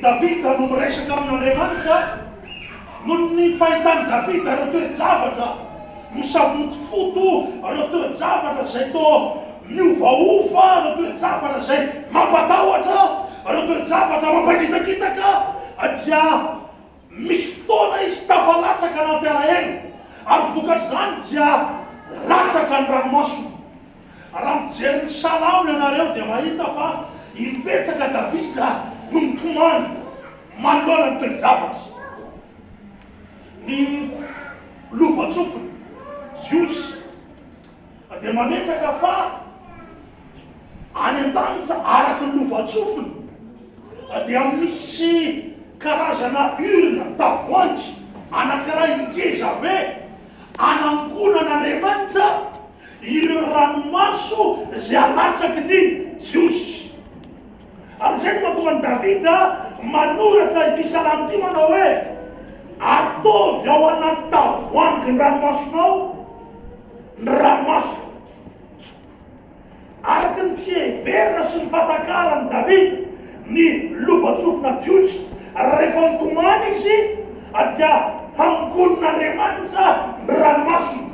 Davida no miresaka amin'Andriamanitra, noho ny fahitan'i Davida ireo toe-javatra misafotofoto, ireo toe-javatra izay toa miovaova, ireo toe-javatra izay mampatahotra, ireo toe-javatra mampangitakitaka, dia misy fotoana izy tafalatsaka anaty alahelo, ary vokatr'izany dia latsaka ny ranomasony. Raha mijery ny Salamo ianareo dia mahita fa imbetsaka Davida no mitomany manoloana ny toe-javatra. Ny lovantsofina jiosy dia mametraka fa any an-danitra araka ny lovantsofina dia misy karazana urne, tavoahangy, anankiray ngeza be anangonan'Andriamanitra Ireo ranomaso izay alatsaky ny Jiosy. Ary izay no mahatonga an'i Davida manoratra ity salamo ity manao hoe, Ataovy ao anaty tavoahangin-dranomasonao ny ranomasoko. Araka ny fiheverana sy ny fahatakaran'i Davida ny lovantsofina jiosy, rehefa mitomany izy dia hangonin'Andriamanitra ny ranomasony.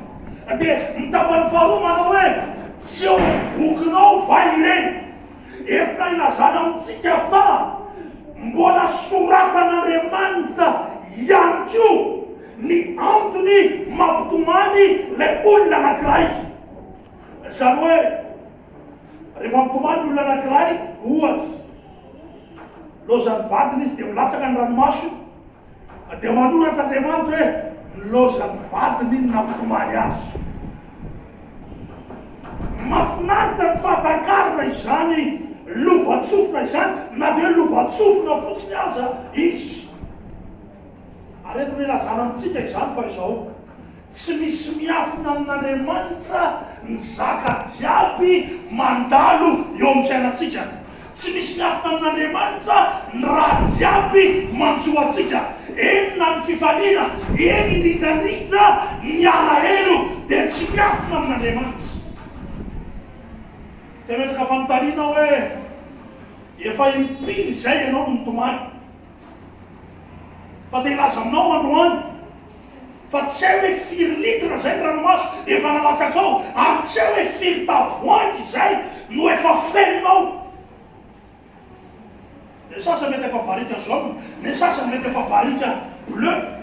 Dia ny tapany faharoa manao hoe, Tsy ao amin'ny bokinao va ireny? Entina ilazana amintsika fa mbola soratan'Andriamanitra ihany koa ny antony mampitomany ilay olona anankiray. Izany hoe, rehefa mitomany ny olona anankiray, ohatra, lozan'ny vadiny izy dia milatsaka ny ranomaso, dia manoratra Andriamanitra hoe lozan'ny vadiny no nampitomany azy. Mahafinaritra ny fahatakarana izany lovantsofina izany, na dia hoe lovantsofina fotsiny aza izy. Ary eto no ilazana amintsika izany fa izao. Tsy misy miafina amin'Andriamanitra ny zaka jiaby mandalo eo amin'ny fiainantsika. Tsy misy miafina amin'Andriamanitra ny raha jiaby manjo antsika. Eny na ny fifaliana, eny indrindra indrindra ny alahelo dia tsy miafina amin'Andriamanitra. Te hametraka fanontaniana aho hoe, efa impiry izay ianao no nitomany? Fa te hilaza aminao androany fa tsy hay hoe firy litre izay ny ranomaso efa nalatsakao ary tsy hay hoe firy tavoahangy izay no efa fenonao. Ny sasany mety efa barika jaune, ny sasany mety efa barika bleu.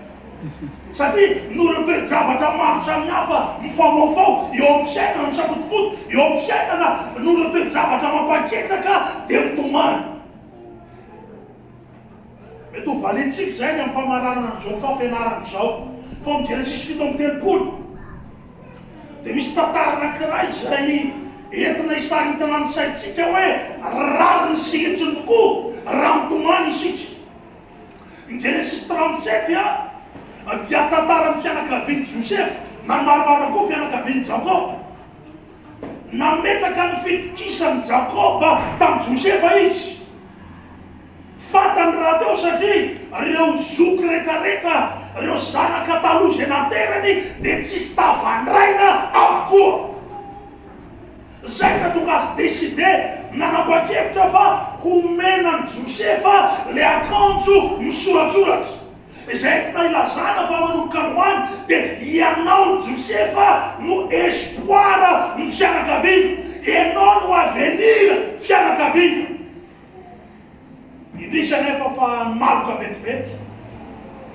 Satria noho ireo toe-javatra maro samihafa mifamaofao eo amin'ny fiainana, misafotofoto eo amin'ny fiainana, noho ireo toe-javatra mampaketraka dia mitomany. Mety ho valiantsika izay ny ampamaranana an'izao fampianarana izao. Fa ao amin'ny Genesisy 37 dia misy tantara anankiray izay entina hisaritana ny saintsika hoe rariny sy hitsiny tokoa raha mitomany isika. Ny Genesisy 37 dia tantaran'ny fianakavian'i Josefa, na ny marimarina koa fianakavian'i Jakoba. Nametraka ny fitokisan'i Jakoba tamin'i Josefa izy. Fantany rahateo satria ireo zoky rehetrarehetra, ireo zanaka taloha izay naterany dia tsisy tavandraina avokoa. Izay no nahatonga azy décider, nanapa-kevitra fa homena an'i Josefa ilay akanjo misoratsoratra. Izay entina ilazana fa manomboka androany dia ianao ry Josefa no espoir ny fianakaviana, ianao no avenir fianakaviana. Indrisy anefa fa maloka vetivety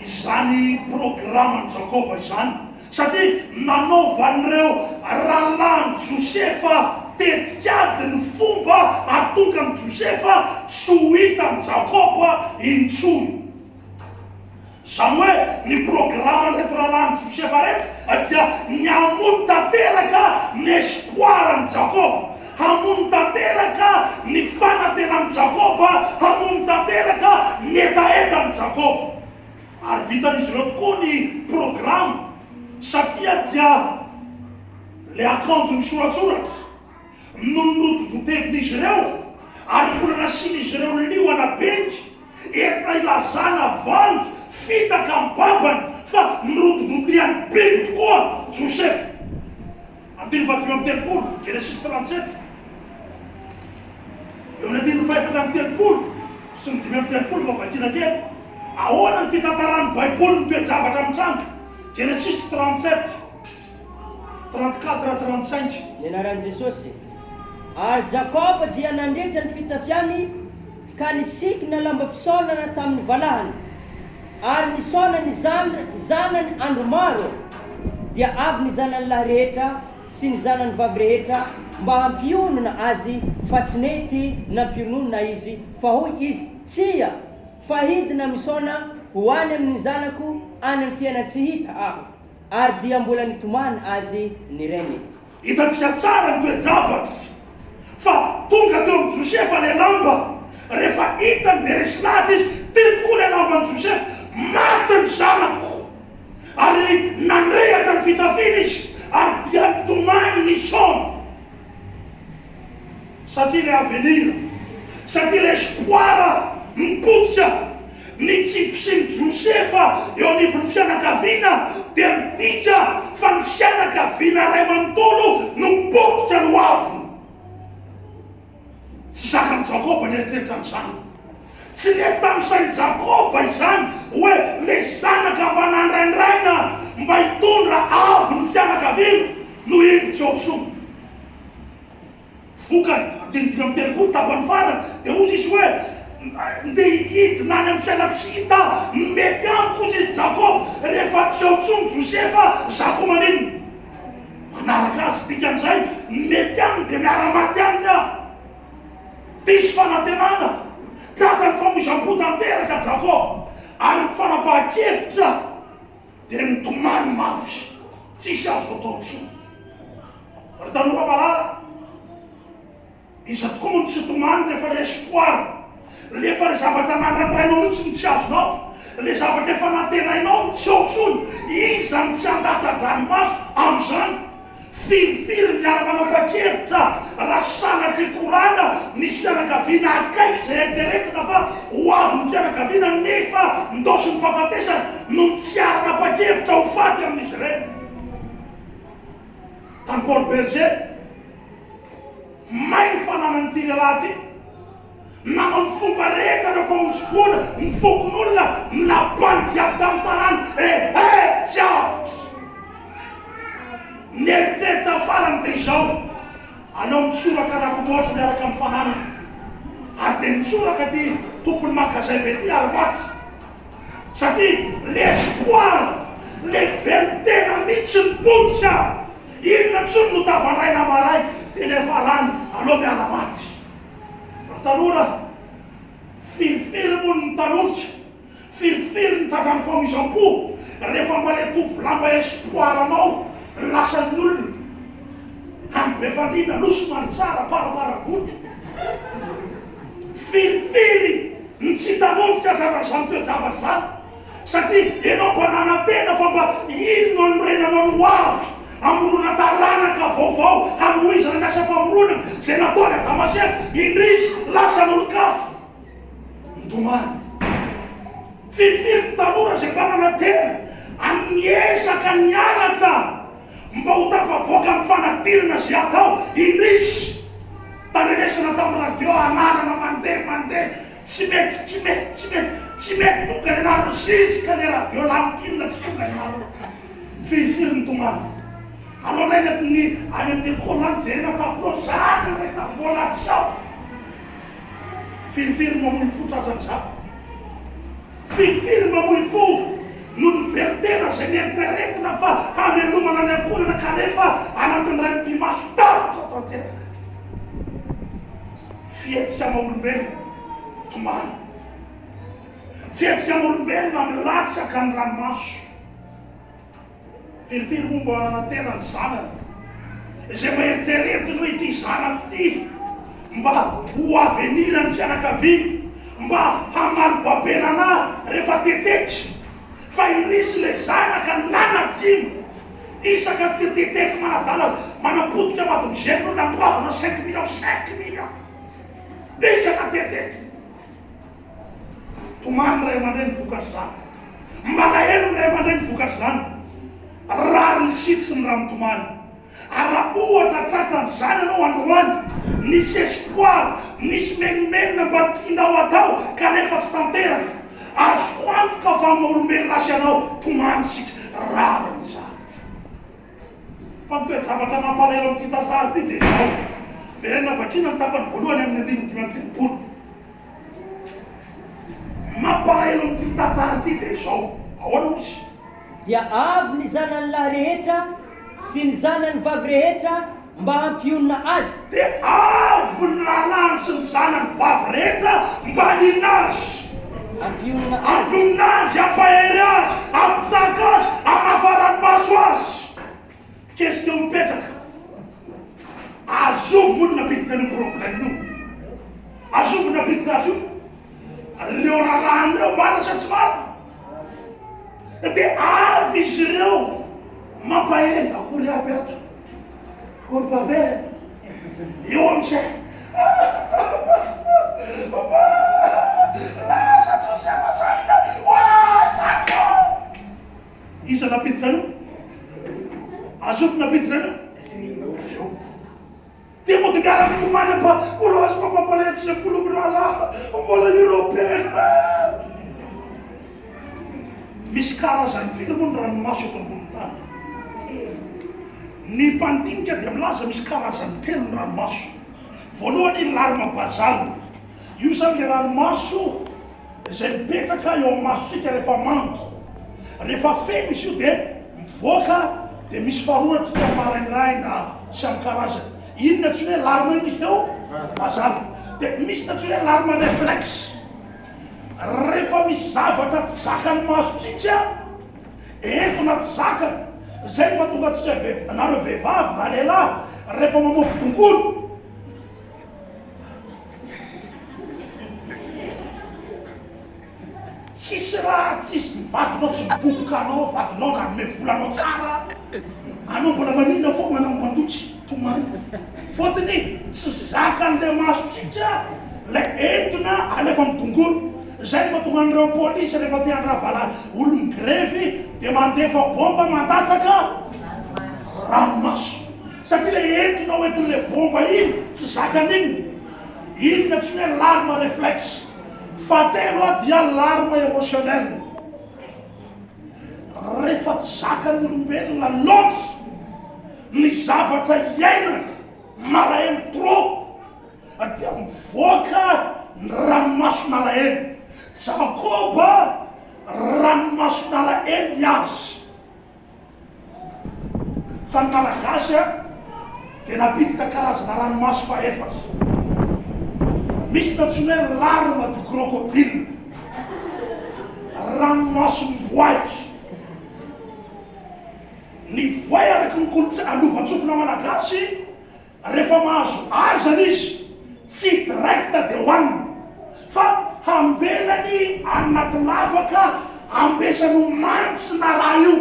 izany programan'i Jakoba izany satria nanaovan'ireo rahalahin'i Josefa tetikady ny fomba hahatonga an'i Josefa tsy ho hitan'i Jakoba intsony. Izany hoe ny programan'ireto rahalahin'i Josefa ireto dia ny hamono tanteraka ny espoir-n'i Jakoba, hamono tanteraka ny fanantenan'i Jakoba, hamono tanteraka ny hetahetan'i Jakoba. Ary vitan'izy ireo tokoa ny programa satria dia ilay akanjo misoratsoratra no notovotevin'izy ireo ary mbola nasian'izy ireo liona bengy Entina ilazana vandy fitaka amin'ny babany fa nirotirotian'ny biby tokoa Josefa. Andininy faha-35, Genesisy 37. Eo amin'ny andininy faha-34. sy ny 35 mba vakiana kely. Ahoana ny fitantaran'ny Baiboly ny toe-javatra mitranga? Genesisy 37, 34, 35. Ny anaran'i Jesosy. Ary Jakoba dia nandritra ny fitafiany ka nisikina lamba fisaonana tamin'ny valahany, ary nisaona ny zanany andro maro, dia avy ny zanany lahy rehetra sy ny zanany vavy rehetra mba hampionona azy, fa tsy nety nampiononina izy, fa hoy izy, Tsia, fa hidina misaona ho any amin'ny zanako any amin'ny fiainan-tsy hita aho. Ary dia mbola nitomany azy ny reniny. Hitantsika tsara ny toe-javatra, fa tonga teo amin'i Josefa ilay lamba. Rehefa hitany dia resy lahatra izy, Ty tokoa ilay lamban'i Josefa, maty ny zanako! Ary nandrehatra ny fitafiany izy, ary dia nitomany nisaona. Satria ilay avenir, satria ilay espoir mipotika, ny tsy fisian'i Josefa eo anivon'ny fianakaviana dia midika fa ny fianakaviana iray manontolo no potika ny hoaviny. Tsy zakan'i Jakoba ny eritreritra an'izany. Tsy nety tamin'ny sain'i Jakoba izany hoe ilay zanaka mba nandraindraina mba hitondra avo ny fianakaviana no indro tsy eo intsony. Vokany, andininy 35, tapany farany, dia hozy izy hoe, Ndeha hidina any amin'ny fiainana-tsy hita aho, ny mety amiko, hozy izy Jakoba, rehefa tsy ao intsony Josefa, izaho koa maninona? Manaraka azy, dikan'izay, ny mety aminy dia miara-maty aminy aho. Diso fanantenana, tratran'ny famoizam-po tanteraka Jakoba, ary ny fanapahan-kevitra dia nitomany mafy, tsisy azo atao intsony. Ry tanora malala, iza tokoa moa no tsy hitomany rehefa ilay espoir, rehefa ilay zavatra nandrandrainao mihitsy no tsy azonao, ilay zavatra efa nantenainao no tsy ao intsony, iza no tsy handatsa-dranomaso amin'izany? Firifiry ny miara-manapa-kevitra raha sanatria korana misy fianakaviana akaiky izay eritreretina fa ho avy ny fianakaviana nefa ndaosin'ny fahafatesana no tsy ara-napa-kevitra ho faty amin'izy ireny. Tany Port Bergé, may ny fananan'ity lehilahy ity. Nanao ny fomba rehetra ireo mpamonjy vola, ny fokonolona, ny labany jiaby tamin'ny tanàna, eh eh, tsy avotra. Ny eritreritra farany dia izao, aleo mitsoraka rakomoatra miaraka amin'ny fananana. Ary dia nitsoraka ity tompon'ny magazay be ity ary maty. Satria l'espoir, le velon-tena mihitsy ny potika. Inona intsony no tavandraina maray dia niafarany, aleo miara-maty. Ry tanora, firifiry moa ny mitanondrika, firifiry ny tratran'ny famoizam-po rehefa mba le tovolahy mba espoir anao lasan'ny olona any Befandriana, Nosy Mandritsara, Paraparagola. Firifiry ny tsy hitanondrika tratran'izany toe-javatra izany. Satria ianao mba nanantena fa mba iny no hanorenanao ny ho avy, hamorona taranaka vaovao hanohizana ny asa famoronana izay nataon'i Adama sy Eva, indrisy, lasa an'olon-kafa. Nitomany. Firifiry ny tanora izay mba nanantena ary niezaka nianatra mba ho tafavoaka amin'ny fanadinana izay atao, indrisy, tandrenesana tamin'ny radio anarana mandeha mandeha, Tsy mety, tsy mety, tsy mety, tsy mety tonga ny anarana jusque le radio lany pile tsy tonga ny anarana. Firifiry ny tomany. Aleo indray any amin'ny any amin'ny école any jerena tableau zany indray ta mbola tsy ao. Firifiry ny mamoy fo tratran'izany. Firifiry ny mamoy fo noho ny velon-tena izay neritreretina fa hamelomana ny ankohonana kanefa anatin'ny iray mipi-maso tapitra tanteraka. Fihetsika maha-olombelona, tomany. Fihetsika maha-olombelona, milatsaka ny ranomaso. Firifiry moa mba nanantena ny zanany, izay mba eritreretiny hoe ity zanako ity mba ho avenir ny fianakaviako, mba hamaly babena anah rehefa teteky. Fa indrisy ilay zanaka nanajino isaka ty teteky manadala manapotika madomizely no nandoavana cinq millions cinq millions isaka teteky. Tomany ny ray aman-dreny vokatr'izany. Malahelo ny ray aman-dreny vokatr'izany. Rariny sy hitsiny raha mitomany. Ary raha ohatra tratran'izany ianao androany, nisy espoir, nisy menomenona mba tianao atao kanefa tsy tanteraka, azoko antoka fa amin'ny olombelona sy ianao tomany isika. Rariny izany. Fa ny toe-javatra mampalahelo amin'ity tantara ity dia izao, verenina vakiana ny tapany voalohany amin'ny andininy 35. Mampalahelo amin'ity tantara ity dia izao, ahoana hozy? Dia avy ny zanany lahy rehetra sy ny zanany vavy rehetra mba hampionona azy. Dia avy ny rahalahiny sy ny zanany vavy rehetra mba haninona azy? Hampionona azy. Hampionona azy, hampahery azy, hampitsaka azy, hamafa ranomaso azy. Question mipetraka, azovy moa no nampiditra an'io problème io? Azovy no nampiditra azy io? Reo rahalahiny reo marina sa tsy marina? Dia avy izy ireo mampahery, akory aby ato, akory babe, eo amin'izay, papa, lasa Josefa zanany, oay zanako. Iza nampiditra an'io? Azovy nampiditra an'io? Ireo. Dia mody miara-mitomany am-pa, Courage papa mbola eto izay folo mirahalahy, mbola européen. Misy karazany firy moa ny ranomaso eto ambonin'ny tany? Ny mpandinika dia milaza misy karazany telo ny ranomaso. Voalohany larme basale. Io izany ilay ranomaso izay mipetraka eo amin'ny masontsika rehefa mando. Rehefa feno izy io dia mivoaka dia misy faharoa aty amin'ny maraindraina sy amin'ny karazany. Iny no antsoina hoe larme inona izy teo? Basale. Dia misy ny antsoina hoe larme reflexe. Rehefa misy zavatra tsy zakan'ny masontsika, entona tsy zakany, izay no mahatonga antsika vehivavy, nareo vehivavy na lehilahy, rehefa mamofo tongolo, Tsisy raha tsisy ny vadinao tsy miboboka anao vadinao nanome vola anao tsara anao mbola maninona fô manao mandoky tomany fôtony tsy zakan'le masontsika le entona alefa am dongolo zay no mahatonga an'ireo polisy rehefa te handrava la olo migrevy de mandefa bomba mandatsaka ranomaso Satria ilay entona ho entin'ilay bomba iny tsy zakany inona. Iny no antsoina hoe larme reflexe. Fahatelo dia larme émotionnelle. Rehefa tsy zakan'ny olombelona loatra ny zavatra iainany, malahelo trop, dia mivoaka ny ranomason'alahelo. Jakoba ranomason'alahelo ny azy. Fa ny Malagasy dia nampiditra karazana ranomaso fahefatra. Misy ny antsoina hoe larme du crocodile, ranomasom-boay. Ny voay araka ny kolontsaina lovantsofina malagasy Rehefa mahazo azany izy, tsy direct dia hohaniny, fa hambelany any anaty lavaka, ambesany ho mantsina raha io,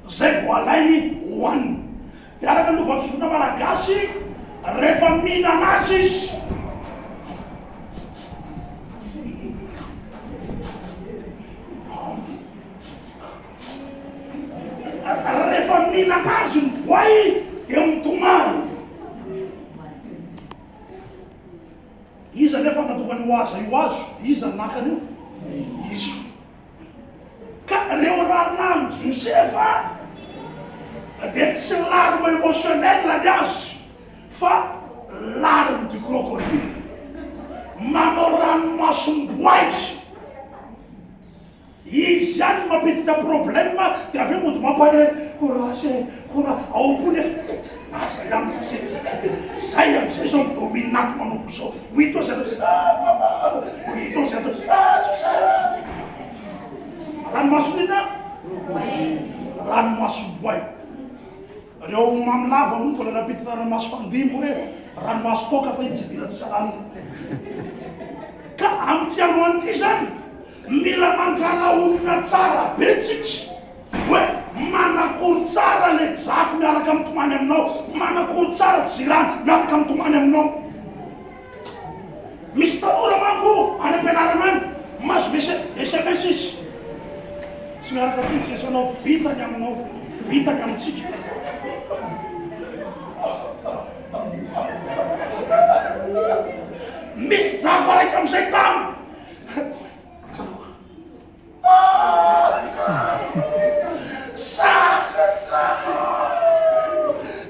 zay vao alainy hohaniny. Dia araka ny lovantsofina malagasy, rehefa mihinana azy izy, Rehefa mihinana azy ny voay dia mitomany. Iza nefa nahatonga an'io haza io azo? Iza no naka an'io? Izy. Ka reo rahalahin'i Josefa dia tsy larme émotionnel ny azy fa larme du crocodile. Manao ranomasom-boay. Izy ihany no mampiditra problème dia avy eo mody mampalahelo, courage e, courage, ao am-po nefa aza ihany tsy zay amizay zao mi-domine ato manomboka izao, ho hita eo zay atao ah papa, ho hita eo zay atao ah Josa, ranomason'inona? Ranomasom-boay. Reo mamy lava moa mbola nampiditra ranomaso fandimby hoe ranomaso toaka fa iny tsy idirantsika lalina. Ka amin'ity androany ity zany, Mila mangala olona tsara be tsika hoe manakory tsara le drako miaraka mitomany aminao, manakory tsara jirany miaraka mitomany aminao. Misy tanora manko any ampianarana any mahazo sms izy, tsy miaraka tsony tsika isanao, vita ny aminao, vita ny amintsika. Misy jamba raika amin'izay tany.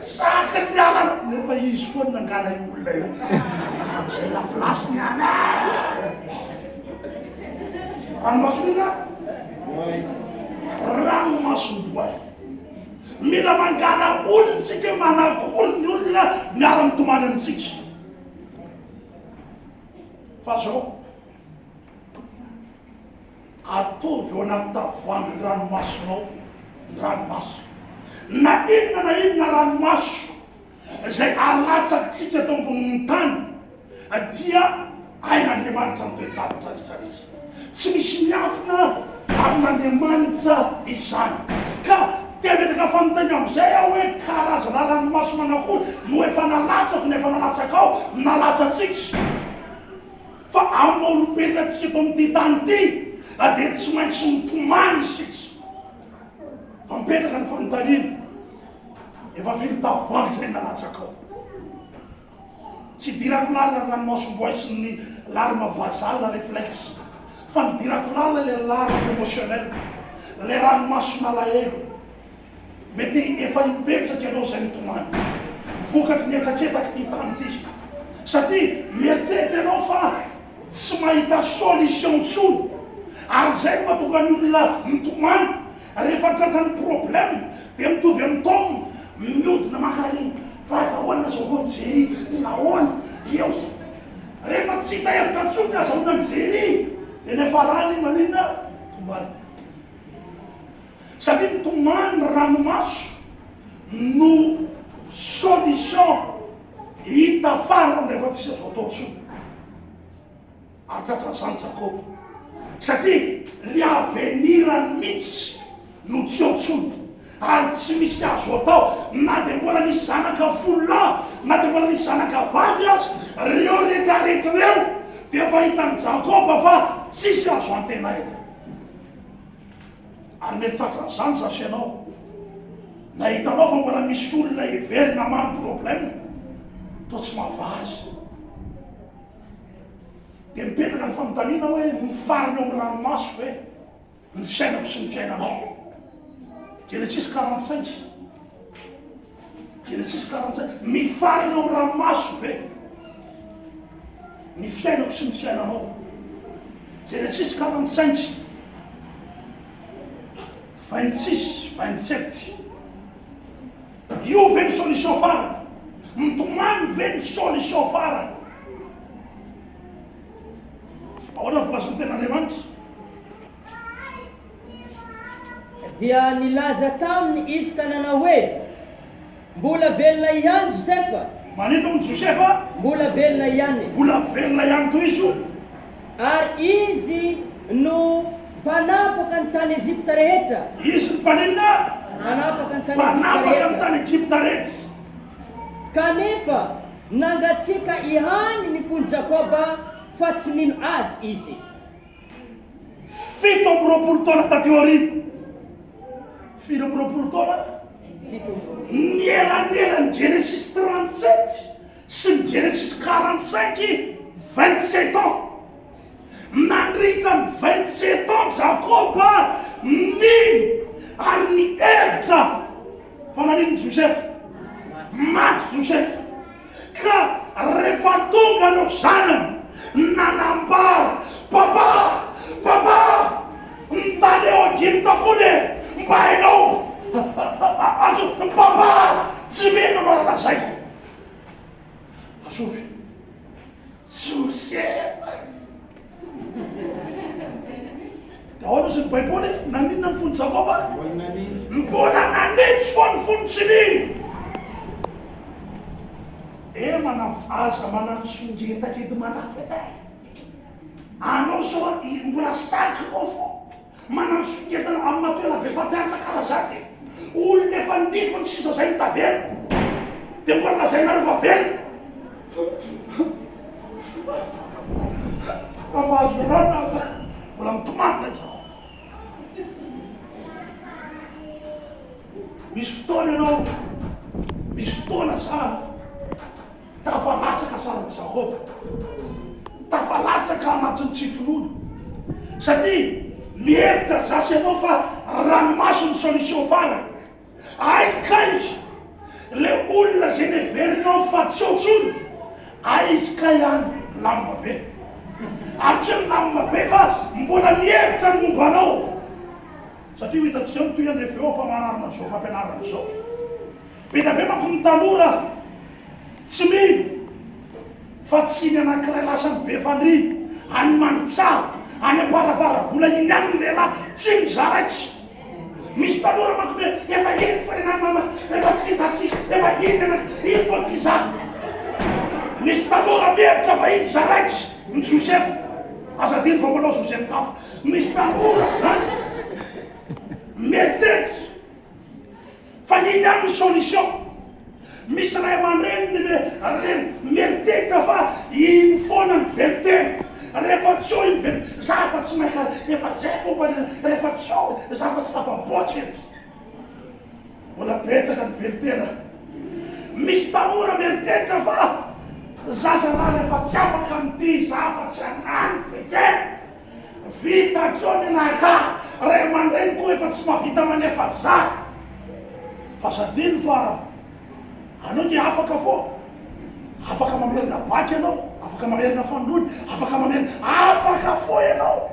Saky ny alana nefa izy foana nangala io olona io amin'izay la place ny any ranomaso ina ranomasom-boay mila mangala olona tsika manakory ny olona miara-mitomany amintsika fa zao Ataovy ao anaty tavoahangy ny ranomasonao ny ranomaso. Na inona na inona ranomaso izay alatsakitsika eto ambonin'ny tany dia hain'Andriamanitra ny toe-javatra rehetra rehetra. Tsy misy miafina amin'Andriamanitra izany. Ka te hametraka fanontaniana amin'izay aho hoe karazana ranomaso manakory no efa nalatsako na efa nalatsakao, nalatsatsika? Fa amin'ny maha olombelona antsika eto amin'ity tany ity dia tsy maintsy mitomany isika. Fa mipetraka ny fanontaniana, efa firy tavoahangy izay nalatsakao? Tsy idirako lalina ny ranomasom-boay sy ny larme basale reflexe, fa nidirako lalina ilay larme émotionnelle, ilay ranomason'alahelo. Mety efa imbetsaka ianao izay nitomany, vokatry ny hetraketrak'ity tany ity, satria mieritreritra ianao fa tsy mahita solution intsony, ary izay no mahatonga ny olona mitomany, rehefa tratran'ny problème dia mitovy amin'i Tom, miodina mankany fa ahoana zao koa mijery nahoana eo, rehefa tsy hita hevitra intsony ny azahoana mijery dia niafarany maninona? Tomany. Satria ny tomany ny ranomaso no solution hita farany rehefa tsisy azo atao intsony. Ary tratran'izany Jakoba. Satria le avenir-ny mihitsy no tsy eo intsony. Ary tsy misy azo atao na dia mbola nisy zanaka fololahy na dia mbola nisy zanaka vavy aza, ireo rehetrarehetra ireo dia efa hitan'i Jakoba fa tsisy azo antenaina. Ary mety tratran'izany za sy ianao. Na hitanao fa mbola misy olona heverina hamaha ny problème, toa tsy mahavaha azy. Dia mipetraka ny fanontaniana hoe mifarana eo amin'ny ranomaso ve ny fiainako sy ny fiainanao? Genesis 45. Genesis 45. Mifarana eo amin'ny ranomaso ve ny fiainako sy ny fiainanao? Genesis 45. 26, 27. Io ve ny solution farany? Mitomany ve ny solution farany? Ahoana ny voalazan'ny tenin'Andriamanitra? Dia nilaza taminy izy ka nanao hoe, Mbola velona ihany Josefa. Maninona hono Josefa? Mbola velona ihany. Mbola velona ihany toy izy io. Ary izy no mpanapaka ny tany Egypta rehetra. Izy no mpaninona? Mpanapaka ny tany Egypta Mpanapaka ny rehetra. tany Egypta rehetra. Kanefa nangatsiaka ihany ny fon'i Jakoba fa tsy nino azy izy. 27 taona taty aoriana. 27 taona? Ny elanelan'ny Genesis 37 sy ny Genesis 45, 27 ans. Nandritra ny 27 ans Jakoba nino ary nihevitra fa naninona Josefa? Maty Josefa. Ka rehefa tonga ireo zanany nanambara, Papa! Papa! Ny tany ao Egypta koa le mba hainao azo Papa! Tsy mino anao raha lazaiko. Azovy. Josefa. Dia ahoana ozy ny Baiboly? Naninona ny fon'i Jakoba? Mbola nanitsy foana ny fony tsy nino. E manaf aza manantsongetaka eto manafaka e. Anao zao mbola saky fo. Manantsongetana amin'ny matoela be fampiarina karaha zany e. Olona efa nifiny sisa zay no tavela. Dia mbola lazainareo fa velona. Raha mahazo rano aho fa mbola mitomany ndray Jakoba. Misy fotoana ianao, misy fotoana za tafalatsaka sahalan'i Jakoba. Tafalatsaka anatin'ny tsy finoana. Satria mihevitra za sy ianao fa ranomaso ny solution farany. Hay kay le olona zay neverinao fa tsy eo tsony, hay izy kay any milamina be. Ary tsy hoe milamina be fa mbola mihevitra ny momba anao. Satria ho hitantsika eo ny tohiny rehefa eo am-pamararana an'izao fampianarana izao. Be dia be manko ny tanora tsy mino fa tsy iny anankiray lasan'i Befandriana, any Mandritsara, any Amparafaravola iny ihany ny lehilahy tsy mizaraiky. Misy tanora manko hoe efa iny fa nenah mama, rehefa tsy hita tsisy, efa iny nenah, iny vao tia za. Misy tanora mihevitra fa iny zaraiky ny Josefa. Aza adino fa mbola ao Joseph hafa. Misy tanora zany mieritreritra fa iny ihany ny solution. Misy ray aman-dreny reny mieritreritra fa iny foana ny velon-tena. Rehefa tsy eo iny velon za efa tsy mahay kara efa zay fomba rehefa tsy eo za fa tsy tafaboatra eto. Mbola betsaka ny velon-tena. Misy tanora mieritreritra fa zaza lahy rehefa tsy afaka amin'ity za fa tsy hagnano feke. Vita hatreo ny anaka, ray aman-dreny koa efa tsy mahavita manefa za. Fa aza adino fa anao nge afaka fô. Afaka mamerina bac ianao, afaka mamerina fanindroany, afaka mamerina, afaka fô ianao.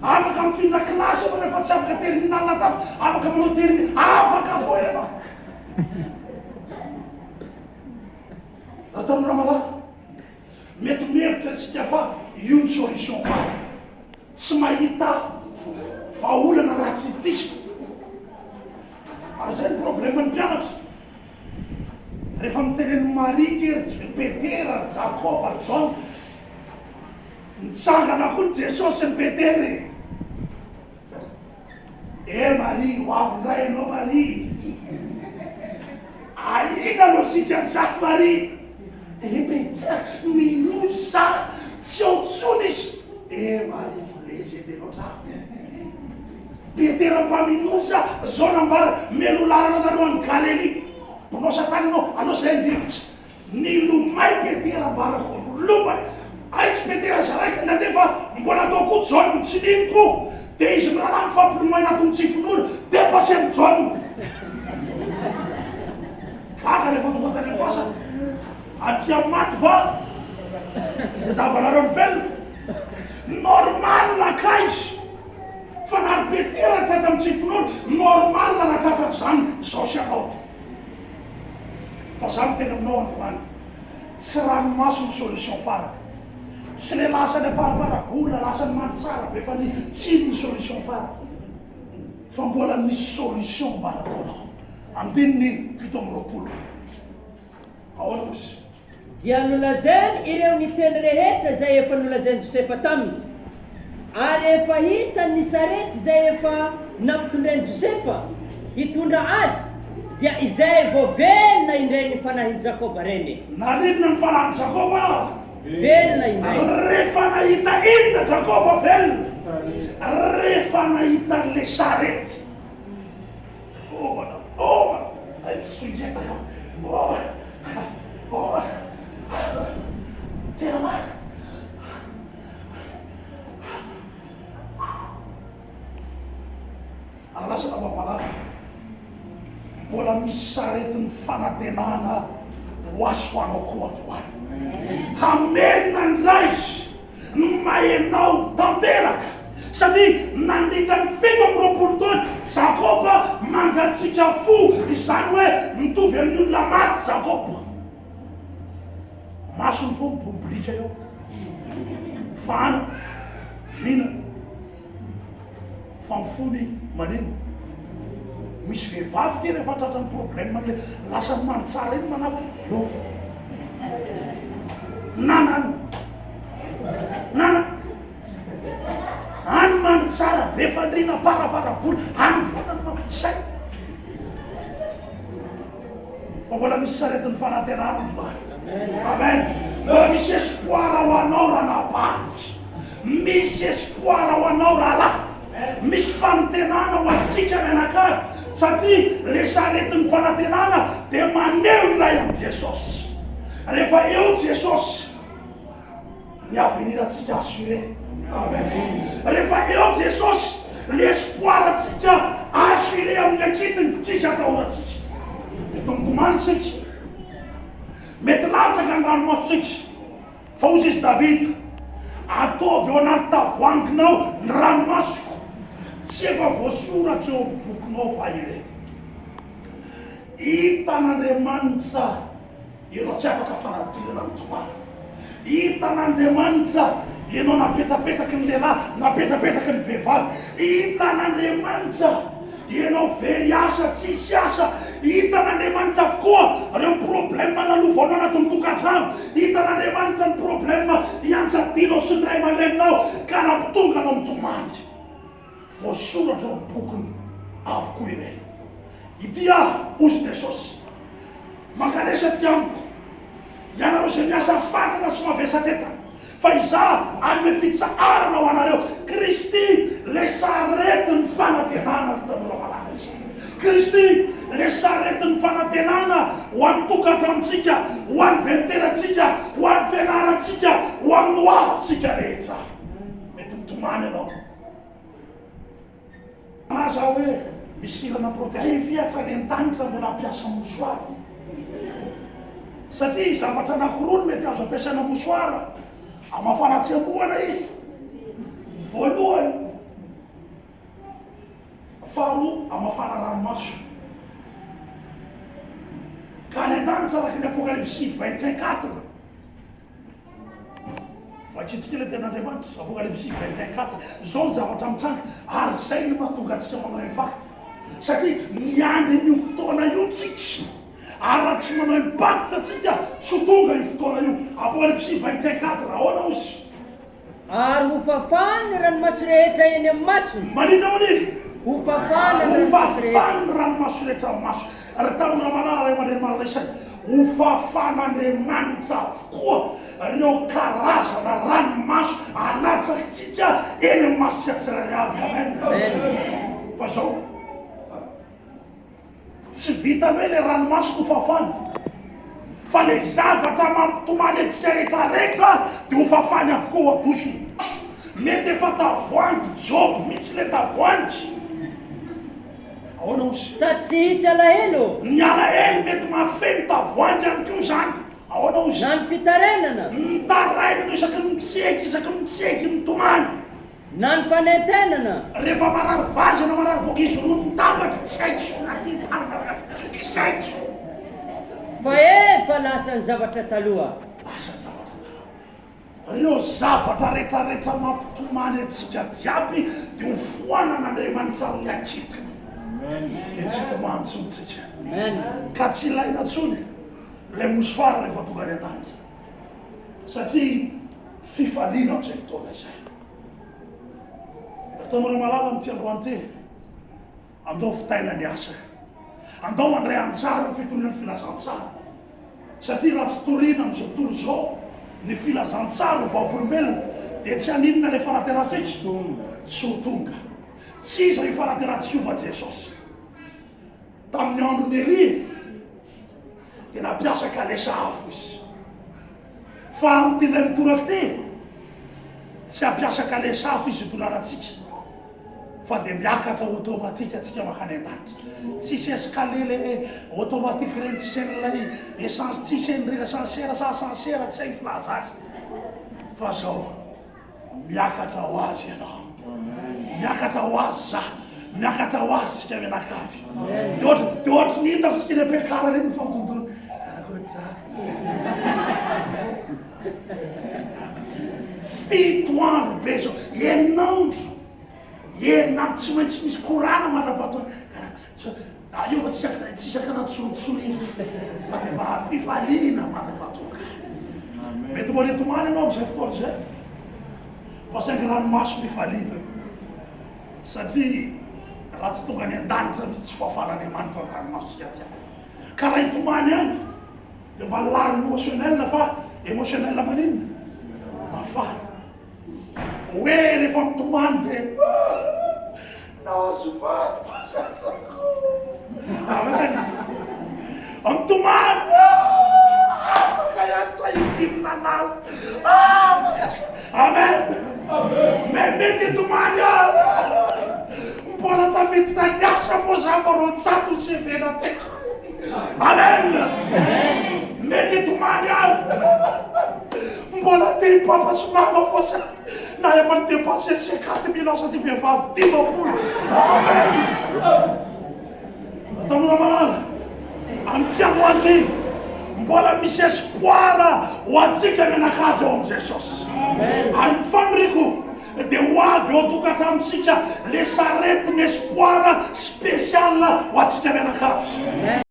Afaka mifindra kilasy ianao rehefa tsy afaka terminal tato, afaka manao termi, afaka foana ianao. Raha tamin'ny Ramalala, mety mihevitra isika fa io ny solution farany. Tsy mahita vahaolana raha tsy ity. Ary izay ny problème-n'ny mpianatra. Rehefa notenenin'i Maria nge ry Petera, ry Jakoba, ry Jaona, Nitsangana koa ny Jesosy sy ny Petera e! Eh Maria, ho avy indray ianao Maria! Ahiana logique an'izany Maria! Eh Petera, minoa za, tsy ao intsony izy! Eh Maria, volezy be loatra aho! Petera mba minoa za, zao nambara, mialoha lalana anareo any Galilia! Mpanao satana ianao, aleo zay andeha mihitsy! Nilomay Petera ambarako lomay. Hay tsy Petera zaraiky nandeha fa mbola tao koa Jaona tsy nino koa. Dia izy mirahalahy mifampilomay anatin'ny tsy finoana. Depassen'i Jaona. Gaga rehefa tonga tany am-pasana. Aty amin'ny maty va? Itadiavanareo ny velona? Normal kay fa na ry Petera tratran'ny tsy finoana, normal raha tratran'izany izao sy ianao. Fa za miteny aminao androany, tsy ranomaso ny solution farany. Tsy le lasa any Amparafaravola, lasa any Mandritsara be fa ny tsy iny ny solution farany. Fa mbola misy solution ambarako anao. Andininy 27. Ahoana ozy? Dia nolazainy ireo ny teny rehetra izay efa nolazain'i Josefa taminy. Ary rehefa hitany ny sarety izay efa nampitondrain'i Josefa hitondra azy, dia izay vao velona indray ny fanahin'i Jakoba reniny. Naninona ny fanahin'i Jakoba? Velona indray. Rehefa nahita inona Jakoba velona? Rehefa nahita an'ilay sarety. Omana, omana, ay tsy toingetaka, omana, omana, tena marina. Ary lasa nambamalala, mbola misy saretin'ny fanantenana ho ahy sy ho anao koa androany. Hamerina indray ny mahenao tanteraka, satria nandritra ny 27 taona Jakoba mangatsiaka fo, izany hoe mitovy amin'ny olona maty Jakoba. Masony fo miboiboilika eo, fa any mihinana. Fa ny fony maninona? Misy vehivavy ity rehefa tratran'ny problème le lasa mandry tsara iny manafo eo fo. Nanana. Nana. Any mandry tsara be fandriana parafara vola any foana no saina. Fa mbola misy saretin'ny fanantenana androany. Amen. Mbola misy espoir ho anao ranabavy. Misy espoir ho anao rahalahy. Misy fanantenana ho antsika mianakavy satria le saretin'ny fanantenana dia maneho ilay amin'i Jesosy. Rehefa eo Jesosy. Ny avenir antsika assuré. Amen. Rehefa eo Jesosy, l'espoir antsika assuré amin'ny ankitiny, tsisy atahorantsika. Mety mitomany isika. Mety latsaka ny ranomasontsika. Fa hoy izy Davida, Ataovy eo anaty tavoahanginao ny ranomasoko. Tsy efa voasoratra eo amin'ny bokinao va ireny? Hitan'Andriamanitra Ianao tsy afaka fanadinana ny tomany. Hitan'Andriamanitra ianao napetrapetraky ny lehilahy, napetrapetraky ny vehivavy. Hitan'Andriamanitra ianao very asa, tsisy asa. Hitan'Andriamanitra avokoa ireo problème lalovanao anatin'ny tokantrano. Hitan'Andriamanitra ny problème ianjadianao sy ny ray aman-dreninao ka nampitonga anao mitomany. Voasoratra ao amin'ny bokiny avokoa ireny. Ity aho, hoy Jesosy, mankanesa aty amiko, ianareo izay miasa fatratra sy mavesatra-entana, fa Izaho hanome fitsaharana ho anareo. Kristy, ilay saretin'ny fanantenana, ry tanora malala isika. Kristy, ilay saretin'ny fanantenana ho an'ny tokantranontsika, ho an'ny velon-tenantsika, ho an'ny fianarantsika, ho amin'ny hoavintsika rehetra. Mety mitomany ianao. Aza hoe misy hirana protestant ve hatrany an-danitra mbola hampiasa mouchoir? Satria zavatra anankiroa no mety azo ampiasaina mouchoir, hamafana tsembohana izy, voalohany, faharoa hamafana ranomaso. Ka any an-danitra araka ny Apokalypsy 21 4, Vakintsika ilay tenin'Andriamanitra, Apokalypsy 21 4. Izao ny zavatra mitranga, ary izay no mahatonga antsika manao impact. Satria miandry an'io fotoana io tsika. Ary raha tsy manao impact tsika, tsy ho tonga io fotoana io. Apokalypsy 21 4, ahoana hozy? Ary hofafany ny ranomaso rehetra eny amin'ny masony. Maninona hono izy? Hofafany ny ranomaso rehetra. Hofafany ny ranomaso rehetra amin'ny maso. Ry tanora malala, ray aman-dreny malala isany, hofafan'Andriamanitra avokoa ireo karazana ranomaso alatsakitsika eny amin'ny masontsika tsirairay avy. Amen. Fa izao. Tsy vitan'ny hoe ilay ranomaso no fafany, fa ilay zavatra mampitomany antsika rehetrarehetra dia ho fafany avokoa ao an-dosiny. Mety efa tavoahangy joby mihitsy ilay tavoahangy. Ahoana ozy? Sady tsy hisy alahelo. Ny alahelo mety mahafeno tavoahangy ihany koa izany. Ahoana ozy? Na ny fitarainana. Mitaraina isaky ny mitseky, isaky ny mitseky, mitomany. Na ny fanentenana. Rehefa marary vazana marary vokizy roa mitambatra tsy haiko na ty tanana na ty tsy haiko. Fa efa lasa ny zavatra taloha. Lasa ny zavatra taloha. Reo zavatra retraretra mampitomany antsika jiaby de ho foanan'Andriamanitra amin'ny ankitiny. De tsy hitomany tsony tsika. Ka tsy ilaina tsony ilay mouchoir rehefa tonga any an-danitra. Satria fifaliana amin'izay fotoana izay. Ry tanora malala amin'ity androany ity, andao vitaina ny asa. Andao handray anjara amin'ny fitoriana ny filazantsara. Satria raha tsy toriana amin'izao tontolo izao ny filazantsara ho vavolombelona, dia tsy haninona ilay fanantenantsika? Tsy ho tonga. Tsy iza io fanantenantsika io fa Jesosy. Tamin'ny andron'i Elia, dia nampiasa kalesa afo izy. Fa amin'ity indray mitoraka ity, tsy hampiasa kalesa afo izy hitondrana antsika, fa dia miakatra automatique antsika mankany an-danitra. Tsisy escalier le automatique ireny, tsisy an'ilay essence, tsisy an'ireny ascenseur sa ascenseur, tsy hay ny filaza azy. Fa zao. Miakatra ho azy ianao. Miakatra ho azy za. Miakatra ho azy isika mianakavy. Dia ohatry dia ohatry ny hitako tsika eny am-piakarana eny mifampidondona. Fito andro be zao, enin'andro. Enin'andro tsy maintsy misy korana mandra-pahatonga. Ah io fa tsy isaka tsy isaka anaty sorotsorina fa dia mba fifaliana mandra-pahatonga. Mety mbola hitomany ianao amin'izay fotoana izay fa saingy ranomaso fifaliana satria raha tsy tonga any an-danitra misy tsy fahafahan'Andriamanitra ny ranomasontsika aty. Ka raha hitomany any dia mba larme émotionnel fa émotionnel maninona? Mahafaly. Hoe rehefa mitomany dia nahazo vady fa satrako. Amen. Mitomany, afaka ihany sa ity nanala. Afaka sa. Amen. Mais mety hitomany aho. Mbola tafiditra niasa fô za fa 200 ny CV nataoko. Amen. Mety hitomany aho. Mbola tia papa sy mama fô za. Na efa ni-dépasser 50 000 ans ty vehivavy 50. Amen. Tanora malala, amin'ity androany ity, mbola misy espoir ho antsika mianakavy ao amin'i Jesosy. Ary ny faniriako dia ho avy ao an-tokantranontsika le sarety ny espoir spécial ho antsika mianakavy.